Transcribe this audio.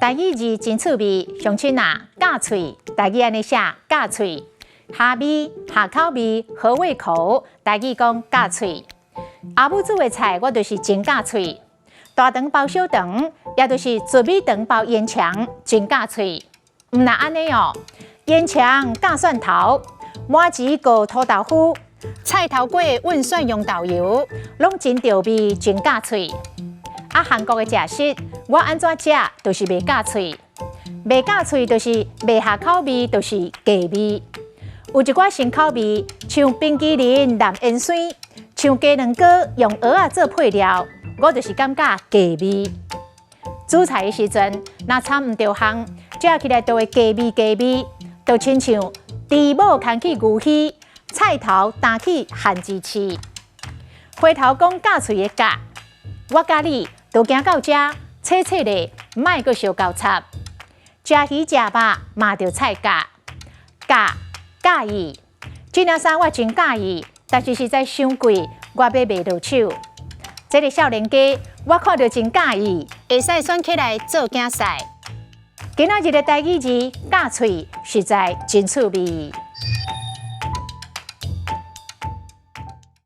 台語字真趣味，鄉親啊，咬喙，台語按呢寫咬喙，蝦味、下口味、合胃口，台語講咬喙。阿母煮的菜，我就是真咬喙。大腸包小腸，也就是糯米腸包煙腸，真咬喙。毋但按呢哦，煙腸咬蒜頭，麻糍裹塗豆腐，菜頭粿混蒜蓉豆油，攏真著味，真咬喙。啊，韓國的食食，我按怎食都是袂咬喙，袂咬喙就是袂合口味，就是雞味。有一寡新口味，像冰淇淋淋煙酸，像雞卵糕用蚵仔做配料，我就是感覺雞味。煮菜的時陣，若摻毋著項，食起來就會雞味雞味，就親像豬母牽去牛墟，菜頭擔去番薯市。回頭講咬喙的咬，我佮你都行到遮，切切咧，莫閣相交插。食魚食肉嘛著菜價，佮佮意。這領衫我真佮意，但是實在傷貴，我欲賣落手。這个少年家我看著真佮意，會使選起來做囝婿。今仔日的台語字咬喙，實在真趣味。